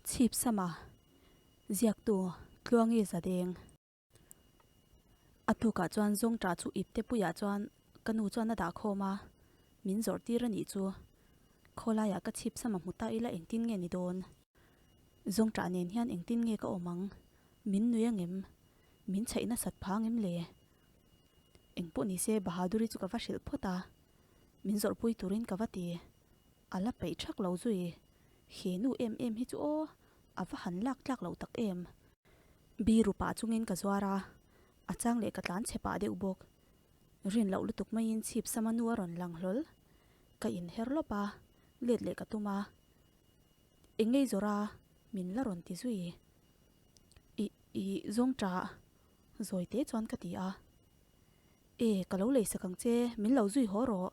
Chhipsama ziaktu Tluangi Zadeng. A tukah chuan Zawngṭah chu ipte puiah chuan ka nu chuan a dah khawm a, min zawrh tir a nih chu. Khawlaiah ka chhipsama hmu ta ila engtin nge ni dawn? Zawngṭah nen hian engtin nge ka awm ang? Min nui angem? Min chhaih nasat pha angem le? Engpawh nise Bahaduri chu ka va hrilh phawt a, min zawrhpui turin ka va ti. A la peih thak lo zui. He nu em em hi chu aw, a va han lak tlak loh tak em. Biru pah chungin ka zuar a, a chang leh ka tlan chhe pah deuh bawk. Rin loh lutuk maiin chhip sama nu a rawn lang hlawl. Ka inher lawp a, let leh ka tum a. Eng ngei zawrh a, min la rawn ti zui. I, i, zawng ṭah, zawi te chuan ka ti a. E, ka lo lei sak ang che, min lo zui haw rawh.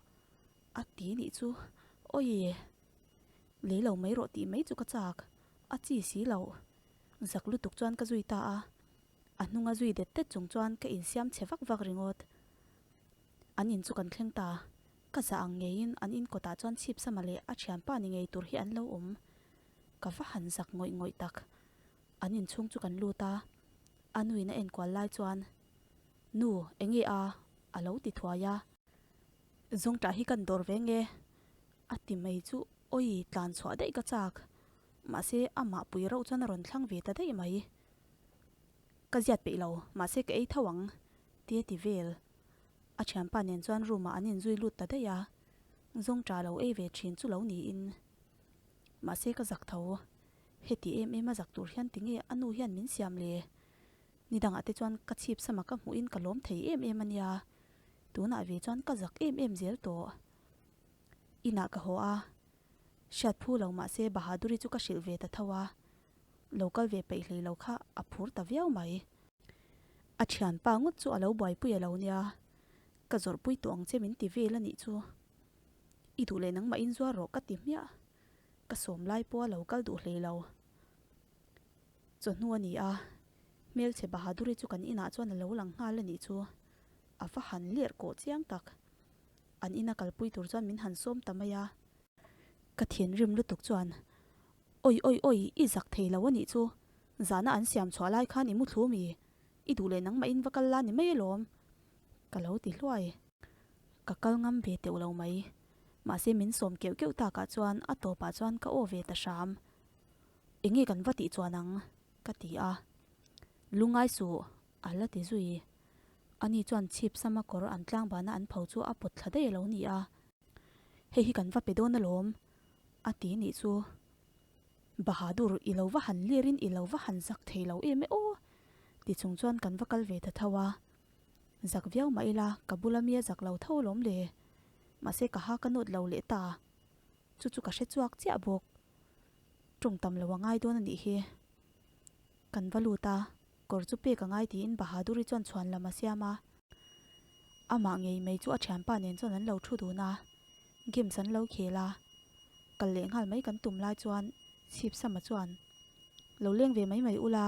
A ti nih chu, Awi! Lei lo mai rawh tih mai chu ka chak, a chi si lo. Zak lutuk chuan ka zui ta a, a hnunga zui det det chung chuan ka insiam chhe vak vak ringawt. An in chu kan thleng ta, ka zah ang ngeiin an in kawtah chuan chhipsama leh a thianpa ni ngei tur hi an lo awm. Ka va han zak ngawih ngawih tak. An inchhung chu kan lut a, a nuin a enkual lai chuan, Nu, enge a? a lo ti thuai a. Zawngṭah hi kan dawr ve nge? A ti mai chu awi tlan chhuah daih ka chak. Mahse amah pui rauh chuan a rawn thlang ve ta daih mai. Ka ziat peih lo, mahse ka ei tho ang, ti a ti vel. A thianpa nen chuan room ah an inzui lut ta daih a, zawngṭah lo ei ve thin chu lo niin. Mahse ka zak tho. Heti em em a zak tur hian tinge a nu hian min siam le? Ni dangah te chuan ka chhip sama ka hmuhin ka lawm thei em em a nia. Tunah ve chuan ka zak em em zel tawh. Inah ka haw a, hriat phu lo mahse Bahaduri chu ka hrilh ve ta tho a, lo kal ve peih hlei lo kha a phur ta viau mai. A thianpa ngawt chu a lo buaipui a lo nia, ka zawrhpui tawh ang che min ti vel a nih chu. I duh leh nangmah in zuar rawh ka ti hmiah, ka sawm lai pawh a lo kal duh hlei lo. Chawhnu a ni a, hmelchhe Bahaduri chu kan inah chuan a lo lang nghal a nih chu. A va han lerh kawh chiang tak. An ina kalpui tur chuan min han sawm ta mai a. Ka thinrim lutuk chuan, Awi awi awi, i zak thei lo a nih chu. Zahna an siam chhuah lai khan i mu thlu mi? I duh leh nangmah in va kal la ni mai alawm. Ka lo ti hluai. Ka kal ngam ve teuh lo mai. Mahse min sawm keuh keuh takah chuan a tawpah chuan ka aw ve ta hram. Enge kan va tih chuan ang? Ka ti a. Lungai suh, A la ti zui. Ani chuan chhip sama kawr an tlangbana an pho chu a pawt thla daih a lo ni a. Hei hi kan va pe dawn alawm, a ti nih chu. Bahadur, i lo va han lirin i lo va han zak thei lo em e aw, ti chung chuan kan va kal ve ta tho a. Zak viau mah ila, ka bula mi a zak lo tho alawm le. Mahse ka ha ka nawt lo leh ta. Chu chu ka hre chhuak chiah bawk. Tawng tam lo a ngai dawn a nih hi. Kan va lut a, kawr chu pek a ngai tiin Bahaduri chuan chhuan lam a siam a. Amah ngei mai chu a thianpa nen chuan an lo thu dun a, games an lo khel a. Kal leh nghal mai kan tum lai chuan Chhipsama chuan, Lo leng ve mai mai ula,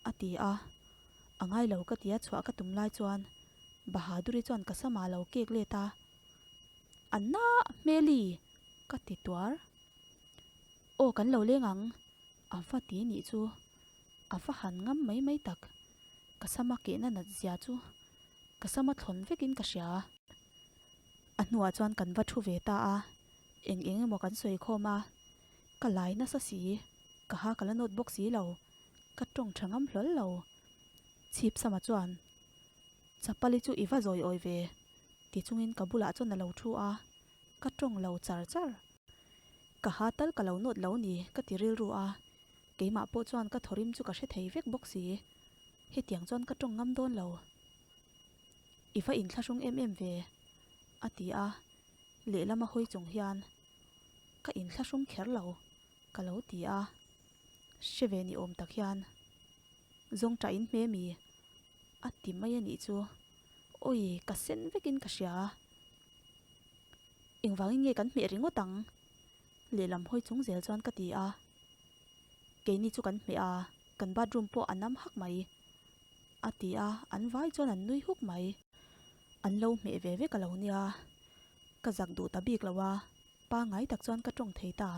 a ti a. A ngai lo ka tia chhuah ka tum lai chuan Bahaduri chuan ka sama a lo kek let a, Anna hmeli! ka ti tuar. Aw kan lo leng ang. A va ti nih chu a va han ngam mai mai tak. Ka sama kehna nat zia chu ka sama thlawn vekin ka hria. A hnuah chuan kan va thu ve ta a, eng eng emaw kan sawi khawm a, ka lai nasa si, ka ha ka la nawt bawk si lo, ka tawng tha ngam hlawl lo. Chhip sama chuan, Chapali chu i va zawi awi ve, ti chungin ka bulah chuan a lo thu a, ka tawng lo char char. Ka ha tal ka lo nawt lo ni ka ti rilru a, keimah pawh chuan ka thawrim chu ka hre thei vek bawk si. Hetiang chuan ka tawng ngam dawn lo. I va inthlahrung em em ve, a ti a, lehlam a hawi chung hian ka inthlahrung kher lo ka lo ti a, hre ve ni awm tak hian zawngṭah in hme mi a ti mai a nih chu. Awi, ka sen vekin ka hria. Engvangin nge kan hmeh ringawt ang? Lehlam hawi chung zel chuan ka ti a. Keini chu kan hmeh a, kan bathroom pawh a nam hak mai. A ti a, an vai chuan an nui huk mai. An lo hmeh ve vek a lo nia. Ka zak duh ta bik lo a, pangngai tak chuan ka tawng thei ta.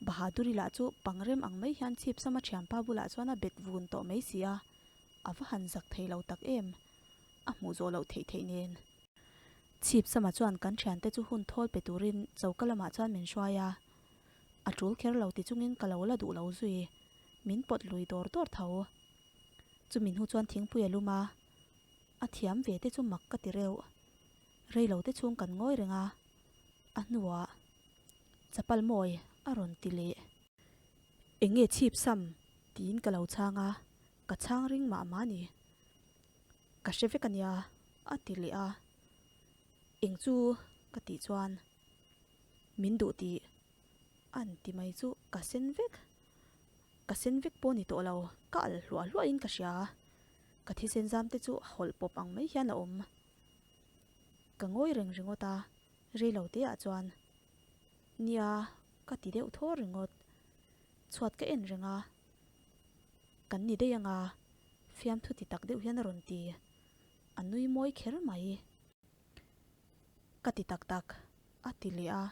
Bahaduri lah chu pangrem ang mai hian chhipsama thianpa bulah chuan a bet vun tawh mai si a, a va han zak thei lo tak em! A hmuh zawh loh theih theih nen. Chhipsama chuan kan thiante chu hun thawl pe turin choka lamah chuan min hruai a, a tul kher lo ti chungin ka lo la duh lo zui, min pawt lui dawr dawr tho. Chumi hnu chuan thingpui a lum a, a thiam ve te chu mak ka ti reuh. Rei lo te chhung kan ngawi reng a, a hnuah chapal mawi a rawn ti leh. Eng nge chhip sam? tiin ka lo chhang a, ka chhang ring mah mah a ni. Ka hre vek a nia, a ti leh a. Eng chu? ka tih chuan min duh tih an ti mai chu ka sen vek. Ka sen vek pawh ni tawh lo, ka alh hluah hluahin ka hria. Ka thisen zam te chu hawlh pawp ang mai hian a awm. Ka ngawi reng ringawt a, rei lo te ah chuan, Nia, ka ti deuh thaw ringawt. Chhuat ka en reng a, Kan ni daih anga, fiamthu ti tak deuh hian a rawn ti. A nui mawi kher mai. Ka ti tak tak, a ti leh a.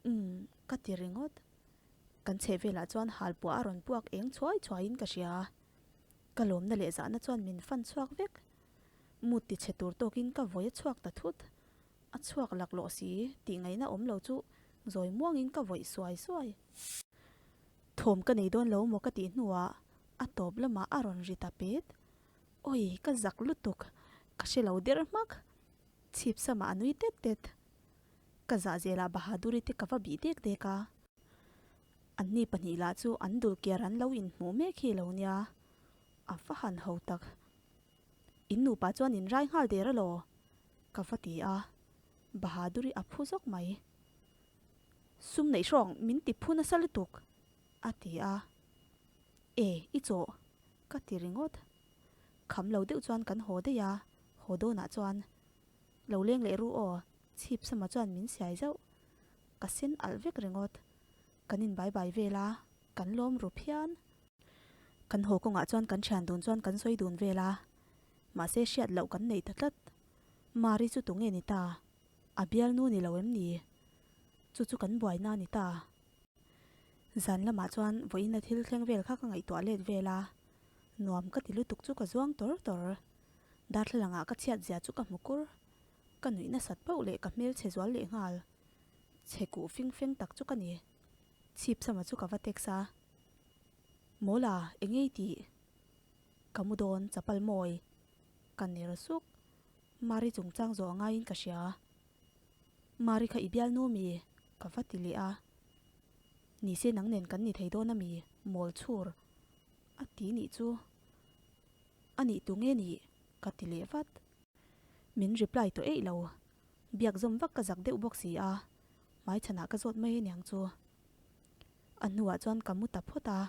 Umm, ka ti ringawt. Kan chheh velah chuan halpuah a rawn puak eng chhuai chhuaiin ka hria. Ka lawmna leh zahna chuan min fan chhuak vek. Mut ti chhe tur tawkin ka vawi a chhuak ta thut. A chhuak laklawh si tih ngaihna awm lo chu zawi muangin ka vawih suai suai. Thawm ka nei dawn lo maw ka tih hnuah a tawp lamah a rawn ri ta pet. Awi ka zak lutuk, ka hre lo der hmak. Chhip samah a nui tet tet. Ka zah zelah Bahaduri te ka va bih dek dek a. Anni pahnih lah chu an dul kiar an lo inhmuh mek hi lo nia. A va han ho tak. In nupa chuan in rai nghal der alaw? Ka va ti a, Bahaduri a phu zawk mai. Sum neih hrawng min ti phu nasa lutuk, a ti a. E, i chawh, ka ti ringawt. Kham lo deuh chuan kan haw daih a, haw dawnah chuan, Lo leng leh ru aw, chhip sama chuan min siai zauh. Ka sen alh vek ringawt. Kan in bai bai vel a, kan lawm ru phian. Kan haw kawngah chuan kan thian dun chuan kan sawi dun vel a, mahse hriat loh kan nei ta tlat. Mari chu tunge ni ta? A bialnu ni lo em ni? Chu chu kan buaina a ni ta. Zan lamah chuan vawiin a thil thleng vel kha ka ngaihtuah let vel a, nuam ka ti lutuk chu ka zuang tawr tawr. Darthlalangah ka chhiat zia chu ka hmu kur. Ka nuih nasat pauh leh ka hmel chhe zual leh nghal. Chhe kuh fing feng tak chu ka ni. Chhip sama chu ka va text a. Mawla, eng ei tih? Ka mu dawn, chapal mawi. Ka ner suk. Mari chungchang zawh a ngaiin ka hria. Mari kha i bialnu mi? Ka va ti leh a. Nise nang nen kan ni thei dawn a mi? Mawl chhur. A ti nih chu. A nih tu nge nih? Ka ti leh vat. Min reply tawh eih lo. Biak zawm vak ka zak deuh bawk si a, hmaichhanah ka zawt mai aniang chu. A hnuah chuan ka mu ta phawt a.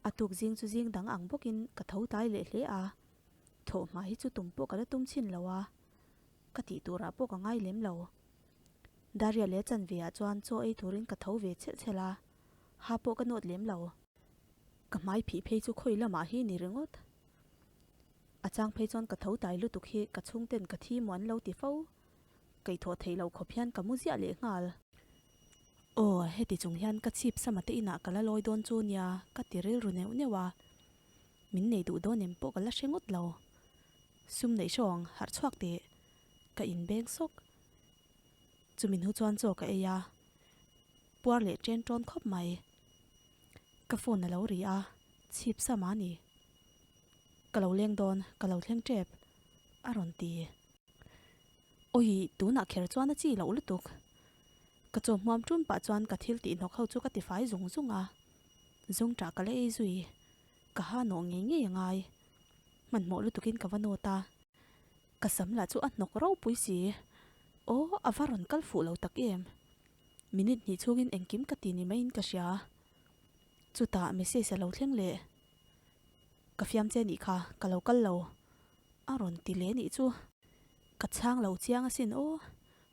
A tuk zing chu zing dang ang bawkin ka tho tlai leh hle a, thawhhma hi chu tum pawh ka la tum chhin lo a, ka tih turah pawh ka ngai lem lo. Daria leh chanve ah chuan chaw ei turin ka tho ve chhelh chhelh a, ha pawh ka nawt lem lo. Ka hmai phih phei chu khawi lamah hi ni ringawt. A chang phei chuan ka tho tai lutuk hi ka chhungten ka thi maw an lo ti fo. Kaihthawh theih loh khawp hian ka mu ziah leh nghal. Aw, heti chung hian ka chhip sama te inah ka la lawi dawn chu nia ka ti rilru neuh neuh a. Min nei duh dawn em pawh ka la hre ngawt lo. Sum neih hrawng, harh chhuak teh. Ka inbeng sawk. Chumi hnu chuan chaw ka ei a. Puar leh ṭen ṭawn khawp mai. Ka phone a lo ri a, chhip sama a ni. Ka lo leng dawn, ka lo thleng tep, a rawn ti. Awi, tunah kher chuan a chi loh lutuk. Ka chaw hmuam ṭun pah chuan ka thil tih hnawk ho chu ka tifai zung zung a. Zung ṭah ka la ei zui. Ka ha nawh ngei ngei a ngai. Hmanhmawh lutukin ka va nawt a. Ka sam lah chu a hnawk ropui si. Aw, a va rawn kal fuh lo tak em. Minute hnih chhungin engkim ka ti ni maiin ka hria. Chutah message a lo thleng leh. Ka fiam che nih kha, ka lo kal lo. A rawn ti leh nih chu. Ka chhang lo chiang asin aw,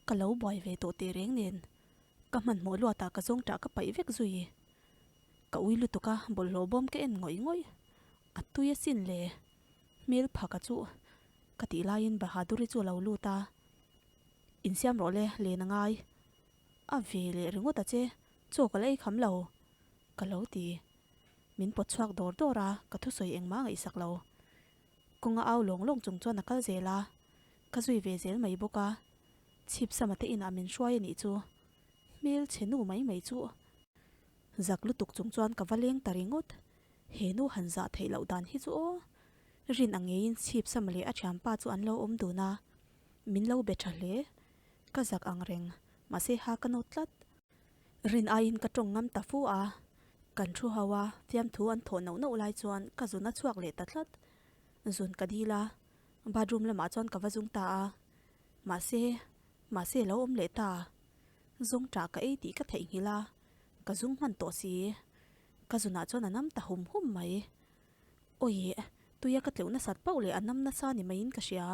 ka lo buai ve tawh teh reng nen. Ka hmanhmawh luatah ka zawng ṭah ka paih vek zui. Ka ui lutuk a, bawlhhlawh bawm ka en ngawih ngawih. A tui asin le. Hmel pha ka chuh. Ka tih laiin Bahaduri chu a lo lut a. Insiam rawh le, len a ngai. A ve leh ringawt a che. Chaw ka la ei kham lo, ka lo ti. Min pawt chhuak dawr dawr a, ka thusawi engmah ngaihsak lo. Kawnga au lawng lawng chung chuan a kal zel a, ka zui ve zel mai bawk a. Chhip sama te inah min hruai a nih chu. Hmel chhe nu mai mai chu. Zak lutuk chung chuan ka va leng ta ringawt. He nu han zah theih loh dan hi chu aw. Rin ang ngeiin chhip sama leh a thianpa chu an lo awm dun a, min lo be tha hle. Ka zak ang reng, mahse ha ka nawt tlat. Rin aiin ka tawng ngam ta fu a, kan thu ho a, fiamthu an thawh nauh nauh lai chuan ka zun a chhuak leh ta tlat. Zun ka dil a, bathroom lamah chuan ka va zung ta a, mahse, mahse lo awm leh ta. Zawng tah ka ei tih ka theihnghilh a, ka zung hman tawh si. Ka zunah chuan a nam ta hum hum mai. Awi, tuia ka tleuh nasat pauh leh a nam nasa ni maiin ka hria.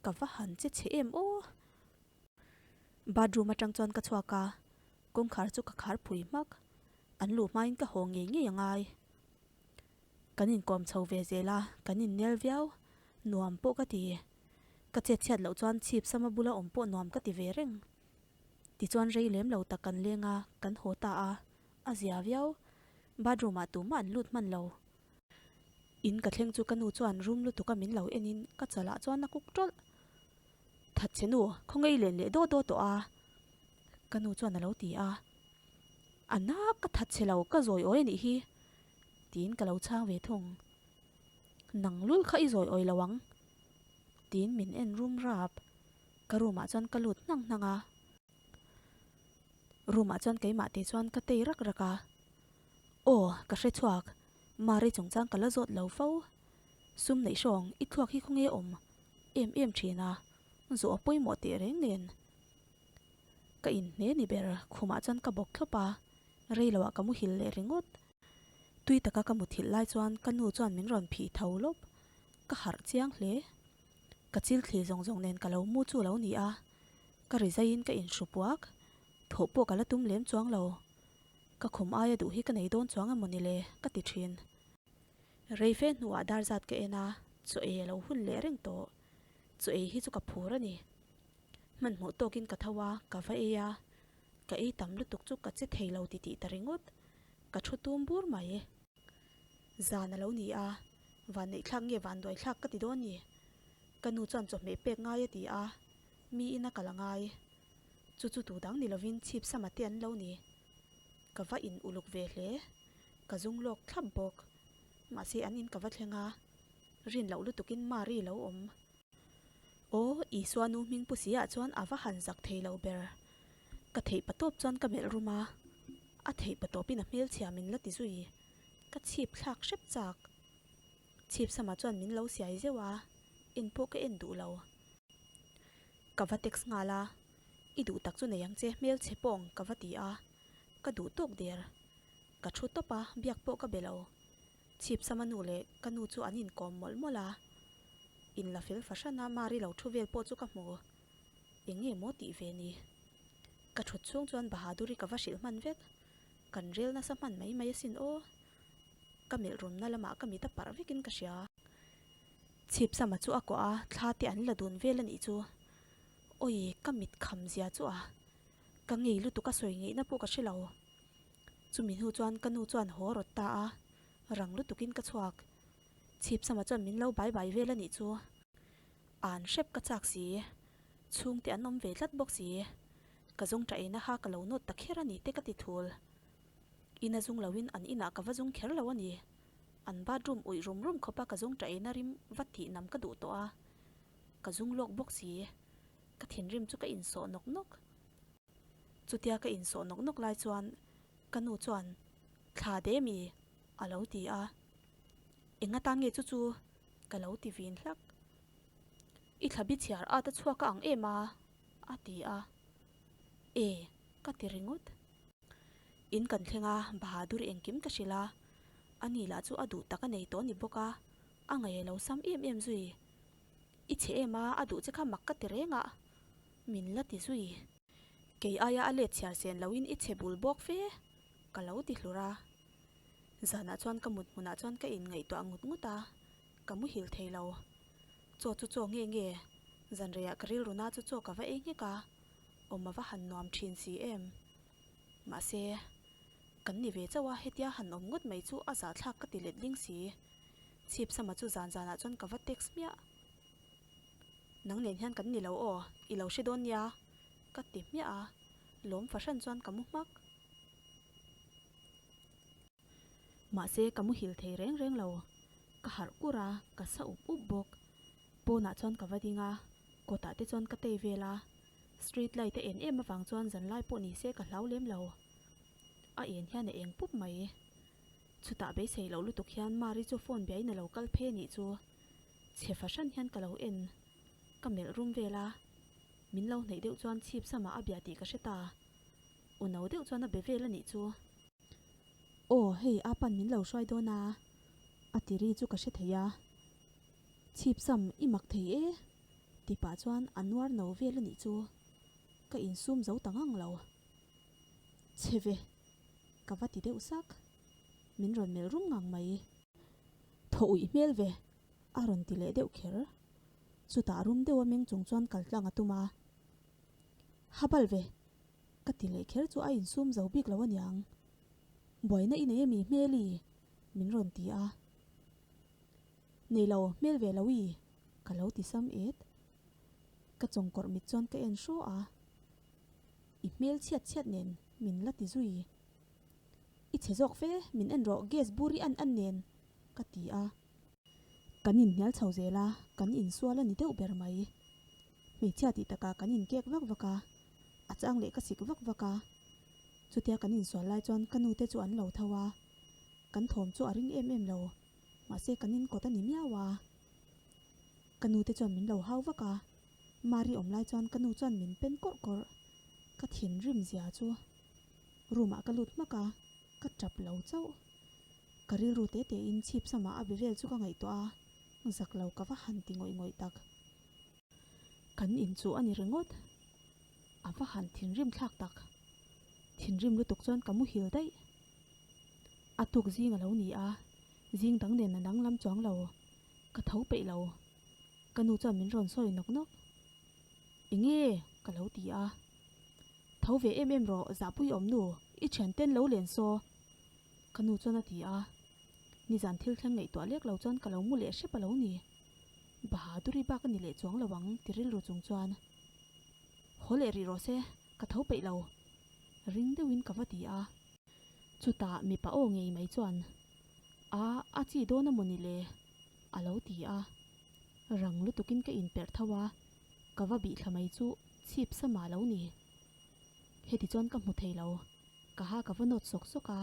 Ka va han che chhe em aw. Bathroom atang chuan ka chhuak a, kawngkhar chu ka khar phui hmak. An luh hmain ka haw ngei ngei a ngai. Kan inkawm chho ve zel a, kan innel viau. Nuam pawh ka ti. Ka chet chhiat loh chuan chhip sama bula awm pawh nuam ka ti ve reng. Tichuan rei lem lo tak kan leng a, kan haw ta a, a zia viau. Bathroom ah tumah an lut hman lo. In ka thleng chu ka nu chuan rum lutuk a min lo en in ka chalah chuan a kuk tawlh. That che nu, khaw ngei len leh daw daw tawh a, ka nu chuan a lo ti a. A na ka that che lo, ka zawi awi a nih hi, tiin ka lo chhang ve thung. Nang lul kha i zawi awi lo ang, tiin min en rum rap. Ka room ah chuan ka lut hnang hnang a. Room ah chuan keimah te chuan ka tei rak rak a. Aw, ka hre chhuak, Mari chungchang ka la zawt lo fo. Sum neih hrawng i thluak hi khawnge awm em em thin a, zawh a pawimawh teh reng nen. Ka inhne ni ber, khumah chuan ka bawk thlawp a, rei loah ka muhil leh ringawt. Tui taka ka muthilh lai chuan ka nu chuan min rawn phih tho lawp, ka harh chiang hle. Ka chil thli zawng zawng nen ka lo mu chu lo ni a, ka ri zaiin ka inhru puak, thawh pawh ka la tum lem chuang lo. Ka khum aia duh hi ka nei dawn chuang emaw ni le ka ti thin. Rei fe hnuah dar zat ka en a, chaw ei a lo hun leh reng tawh. Chaw ei hi chu ka phur a ni. Hmanhmawh tawkin ka tho a, ka va ei a. Ka ei tam lutuk chu ka che thei lo titih ta ringawt. Ka thu tum bur mai. Zan a lo ni a, van neihthlak nge van duaithlak ka ti dawn ni. Ka nu chuan chawhmeh pek ngai a ti a, mi ina kal a ngai. Chu chu tu dang ni lovin chhip sama te an lo ni. Ka va in uluk ve hle. Ka zung lawk thlap bawk. Mahse an in ka va thleng a, rin loh lutukin Mari lo awm. Aw, Isua nu hming pu si ah chuan a va han zak thei lo ber. Ka theih patawp chuan ka melh rum a, a theih patawpin a hmelchhia min la ti zui. Ka chhip thlak hrep chak. Chhip sama chuan min lo siai zeuh a, en pawh ka en duh lo. Ka va text nghal a, I duh tak chu nei ang che hmelchhe pawng ka va ti a, ka duh tawk der. Ka thu tawp a, biak pawh ka be lo. Chhip sama nu leh ka nu chu an inkawm mawlh mawlh a. In la fel fahran a, Mari lo thu vel pawh chu ka hmu. Eng nge maw tih ve ni? Ka thut chhung chuan Bahaduri ka va hrilh hman vek. Kan rel nasa hman mai mai asin aw. Ka melh rumna lamah ka mit a parh vekin ka hria. Chhip sama chu a kuah a, thla te an la dun vel a nih chu. Awi, ka mit kham zia chu a. Ka ngei lutuk a sawi ngeihna pawh ka hre lo. Chumi hnu chuan ka nu chuan haw rawt ta a, rang lutukin ka chhuak. Chhip sama chuan min lo bai bai vel a nih chu. An hrep ka chak si, chhungte an awm ve tlat bawk si. Ka zawng ṭah eina kha ka lo nawt ta kher a ni te ka ti thul. Ina zung loin an inah ka va zung kher lo a ni. An bathroom uih rum rum khawpa ka zawng ṭah eina rim va tih nam ka duh tawh a. Ka zung lawk bawk si. Ka thinrim chu ka insawh nawk nawk. Chutia ka insawh nawk nawk lai chuan ka nu chuan, Thla de mi? a lo ti a. Eng atan nge chu chu? ka lo ti vin hlak. I thla bi chhiar at a chhuak a ang em a? a ti a. E, ka ti ringawt. In kan thleng a, Bahadur engkim ka hrilh a. Ani lah chu a duh tak a nei tawh a ni bawk a, a ngaih a lo sam em em zui. I chhe em a, a duh che kha mak ka ti reng a, min la ti zui. Kei aia a let chhiar sen loin i chhe bul bawk fe, ka lo ti hlur a. Zanah chuan ka mut hmunah chuan ka inngaihtuah ngut ngut a, ka muhil thei lo. Chaw chu chaw nge nge, zanreiah ka rilru na chu chaw ka va ei nghek a, awm a va han nuam thin si em. Mahse, kan ni ve chauh a, hetia han awm ngawt mai chu a zahthlak ka ti letling si. Chhipsama chu zan zanah chuan ka va text hmiah. Nang nen hian kan ni lo aw, i lo hre dawn nia, ka ti hmiah a, lawm fahran chuan ka mu hmak. Mahse, ka muhil thei reng reng lo. Ka harh kur a, ka sa up up bawk. Pawnah chuan ka va ding a, kawtah te chuan ka tei vel a. Street light a en em avang chuan zanlai pawh ni se ka hlau lem lo. A en hian a eng pup mai. Chutah beisei loh lutuk hian Mari chu phone biain a lo kal phei anih chu. Chhe fahran hian ka lo en. Ka melh rum vel a. Min lo hnaih deuh chuan chhip samah a bia tih ka hre ta. U no deuh chuan a be vel anih chu. Aw hei a pan min lo hruai dawn a, a ti ri chu ka hre thei a. Chhip sam i mak thei e ti pah chuan a nuar no vel anih chu. Ka insum zo ta ngang lo. Chhe ve, ka va ti deuh sak. Min rawn melh rum ngang mai. Thaw uih hmel ve, a rawn ti leh deuh kher. Chutah rum deuha meng chung chuan kal tlang a tum a. Habal ve, ka ti leh kher chu a insum zo bik lo aniang. Buaina i nei ami hmeli? min rawn ti a. Nei lo, hmel ve lo i, ka lo ti sam et. Ka chawngkawrh mit chuan ka en hraw a. I hmel chhiat chhiat nen min la ti zui. I chhe zawk fe, min en rawh gas bur i an an nen, ka ti a. Kan inhnial chho zel a, kan insual a ni deuh ber mai. Hmeichhia tih takah kan inkek vak vak a, a chang leh ka sik vak vak a. Chutia kan insual lai chuan ka nute chu an lo tho a, kan thawm chu a ring em em lo, mahse kan inkawt a ni miau a. Ka nute chuan min lo hau vak a, Mari awm lai chuan ka nu chuan min pen kawrh kawrh. Ka thinrim zia chu room ah ka lut hmak a, ka tap lo chauh. Ka rilru te te in chhip samah a be vel chu ka ngaihtuah a, zak lo ka va han ti ngawih ngawih tak. Kan in chu a ni ringawt. A va han thinrim thlak tak. Thinrim lutuk chuan ka muhil daih. A tuk zing a lo ni a, zing dang nen a danglam chuang lo. Ka tho peih lo. Ka nu chuan min rawn sawi nawk nawk. Enge? ka lo ti a. Tho ve em em rawh, zahpui awm nu, i thian ten lo len saw. Ka nu chuan a ti a. Nizan thil thleng ngaihtuah lek lo chuan ka lo mu leh hrep a lo ni. Bahaduri bak a ni leh chuang lo ang ti rilru chung chuan. Haw leh rih rawh se, ka tho peih lo. Ring deuhin ka va ti a. Chutah mipa aw ngei mai chuan, A, a chi dawn a maw ni le? a lo ti a. Rang lutukin ka inperh tho a, ka va bih thla mai chu chhip sama lo ni. Heti chuan ka hmu thei lo, ka ha ka va nawt sawk sawk a,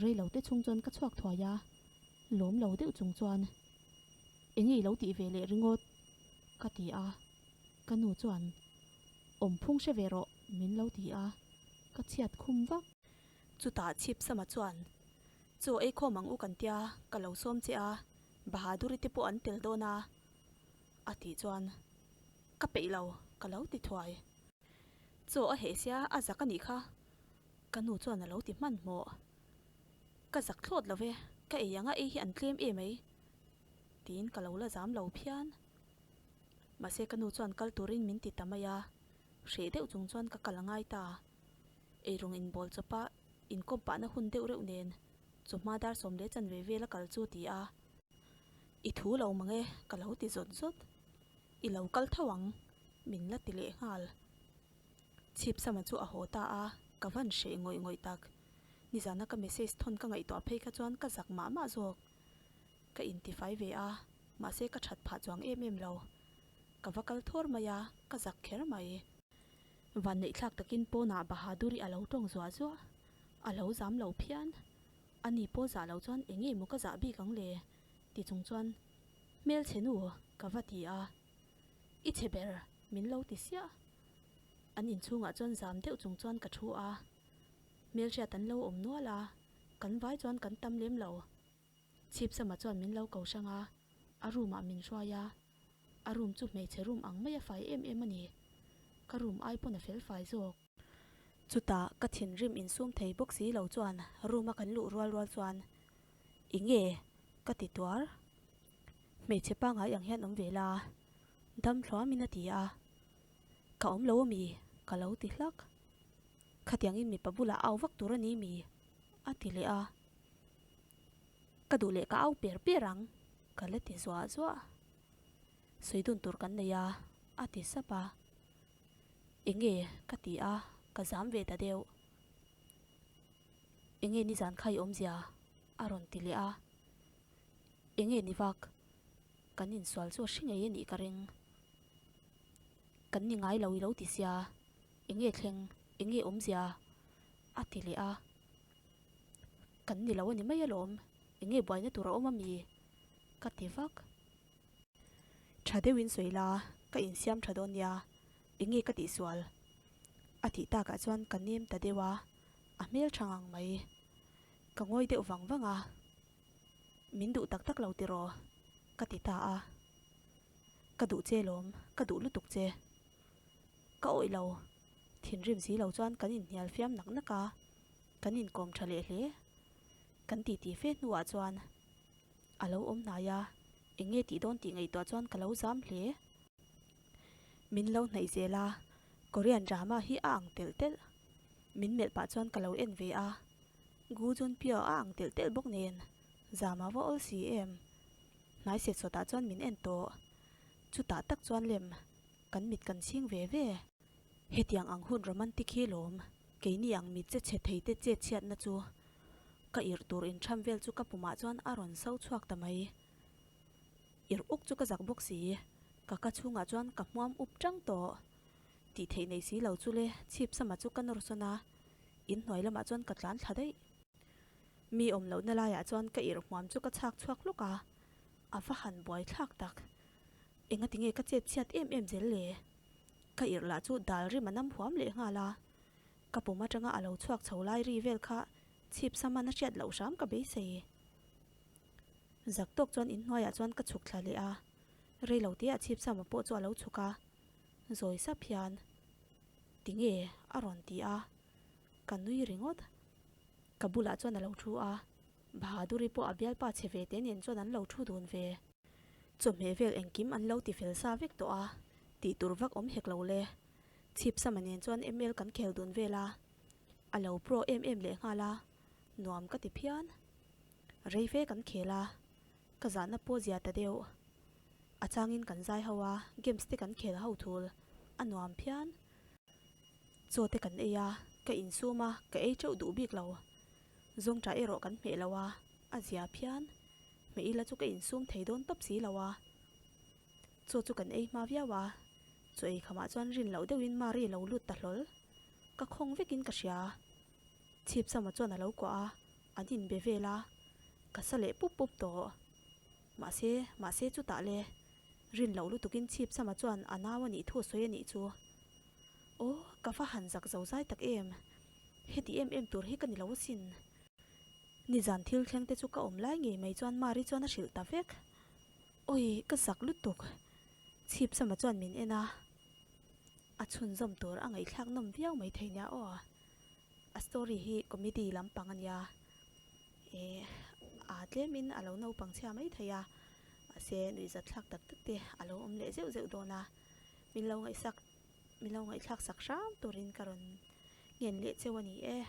rei lo te chhung chuan ka chhuak thuai a, lawm lo deuh chung chuan, Enge i lo tih ve leh ringawt? ka ti a, ka nu chuan, Awm phung hre ve rawh, min lo ti a, ka chhiat khum vak. Chutah chhip sama chuan, Chaw ei khawm ang u kan tia, ka lo sawm che a, Bahaduri te pawh an tel dawn a, a tih chuan, Ka peih lo, ka lo ti thuai. Chaw a heh sia, a zak a nih kha, ka nu chuan a lo ti hmanhmawh. Ka zak thlawt lo ve, ka ei anga ei hi an tlem em ei, tiin ka lo la zam lo phian. Mahse ka nu chuan kal turin min ti ta mai a, hreh deuh chung chuan ka kal a ngai ta. Eirawng inbawl chawpa inkawm pahna hun deuh reuh nen chawhma dar sawm leh chanve vel a kal chu ti a. I thu lo mang e, ka lo ti zawt zawt. I lo kal tho ang, min la ti leh nghal. Chhipsama chu a haw ta a, ka van hreh ngawih ngawih tak. Nizana ka message thawn ka ngaihtuah phei kha chuan ka zak mah mah zawk. Ka intifai ve a, mahse ka that phah chuang em em lo. Ka va kal thawr mai a, ka zak kher mai. Vanneihthlak takin pawnah Bahaduri a lo tawng zuah zuah. A lo zam lo phian. Ani pawh zah lo chuan eng nge maw ka zah bik ang le? ti chung chuan Hmelchhe nu ka va ti a. I chhe ber min lo ti siah. An inchhungah chuan zam deuh chung chuan ka thu a. Hmelhriat an lo awm nual a, kan vai chuan kan tam lem lo. Chhipsama chuan min lo ko hrang a, a room ah min hruai a. A room chu hmeichhe room ang mai a fai em em a ni. Ka room ai pawn a fel fai zawk. Chutah ka thinrim insum thei bawk si lo chuan room a kan luh rual rual chuan, I nge? ka ti tuar. Hmeichhe pangai ang hian awm ve la, dam thluamin a ti a. Ka awm lo ami? ka lo ti hlak. Khatiangin mipa bulah au vak tur a ni mi? a ti leh a. Ka duh leh ka au per per ang, ka la ti zuah zuah. Sawi dun tur kan nei a, a ti sap a. Enge ka ti a, ka zam ve ta deuh. Enge nizan kha i awmzia? a rawn ti leh a. Enge ni vak? Kan insual chu a hre ngei a nih ka ring. Kan ni ngai lo i lo ti sia, enge thleng, enge awmzia? a ti leh a. Kan ni lo a ni mai alawm, enge buaina tur a awm a mi? ka ti vak. Tha deuhin sawi la, ka insiam tha dawn nia, enge ka tihsual? A tih takah chuan ka nem ta deuh a, a hmel tha ngang mai. Ka ngawi deuh vang vang a, Min duh tak tak lo tiraw? ka ti ta a. Ka duh che lawm, ka duh lutuk che. Ka awih lo, thinrim si lo chuan kan inhnial fiam nak nak a, kan inkawm tha leh hle. Kan titi fe hnuah chuan a lo awm hnai a, eng nge tih dawn tih ngaihtuah chuan ka lo zam hle. Min lo hnaih zel a, Korean drama hi a ang telh telh. Min melh pah chuan ka lo en ve a, Gu Junpyo a ang telh telh bawk nen, zam a va awl si em. Hnai set sawtah chuan min en tawh. Chutah tak chuan lem kan mit kan chhing ve ve. Hetiang ang hun romantic hi lawm, keini ang mit che chhe thei te chet chhiatna chu. Ka irh tur intham vel chu ka pumah chuan a rawn so chhuak ta mai. Irh uk chu ka zak bawk si, ka ka chhungah chuan ka hmuam up tang tawh. Tih theih nei si lo chu le, chhip sama chu ka nawr sawn a, inhnuai lamah chuan ka tlan thla daih. Mi awm lohna laiah chuan ka irh hmuam chu ka chhak chhuak hluk a, a va han buai thlak tak. Engati nge ka chet chhiat em em zel le? Ka irh lah chu dal rim a nam huam leh nghal a, ka pum atanga a lo chhuak chho lai ri vel kha chhip saman a hriat loh hram ka beisei. Zak tawk chuan inhnuaiah chuan ka chhuk thla leh a, rei lo teah chhip sama pawh chu a lo chhuk a, zawi sap hian, Tinge? a rawn ti a, ka nui ringawt. Ka bulah chuan a lo thu a, Bahaduri pawh a bialpa chhe ve te nen chuan an lo thu dun ve. Chawhmeh vel engkim an lo ti fel sa vek tawh a, tih tur vak awm hek lo le. Chhip sama nen chuan ML kan khel dun vel a, a lo pro em em leh nghal a, nuam ka ti phian. Rei fe kan khel a, ka zahna pawh zia ta deuh. A changin kan zai ho a, games te kan khel ho thul, a nuam phian. Chaw te kan ei a, ka insum a, ka ei teuh duh bik lo. Zawngṭah erawh kan hmeh lo a, a zia phian. Hmeh ila chu ka insum thei dawn tawp si lo a. Chaw chu kan ei hma viau a, chaw ei khamah chuan rin loh deuhin Mari lo lut ta hlawl. Ka khawng vekin ka hria. Chhip sama chuan a lo kuah a, an inbe vel a, ka sa leh pup pup tawh. Mahse, mahse chutah le, rin loh lutukin chhip sama chuan a nau a nih thu a sawi a nih chu. Aw, ka va han zak zo zai tak em! Heti em em tur hi ka ni lo asin. Nizan thil thleng te chu ka awm lai ngei mai chuan Mari chuan a hrilh ta vek. Awi, ka zak lutuk. Chhip sama chuan min en a, a chhunzawm tur a ngaihthlak nawm viau mai thei nia aw. A story hi comedy lampang a nia, eh aa tlemin a lo naupang chhia mai thei a, mahse nuihzat thlak tak tak te a lo awm leh zeuh zeuh dawn a, min lo ngaihsak min lo ngaihthlak sak hram turin ka rawn ngen leh cheu a ni e.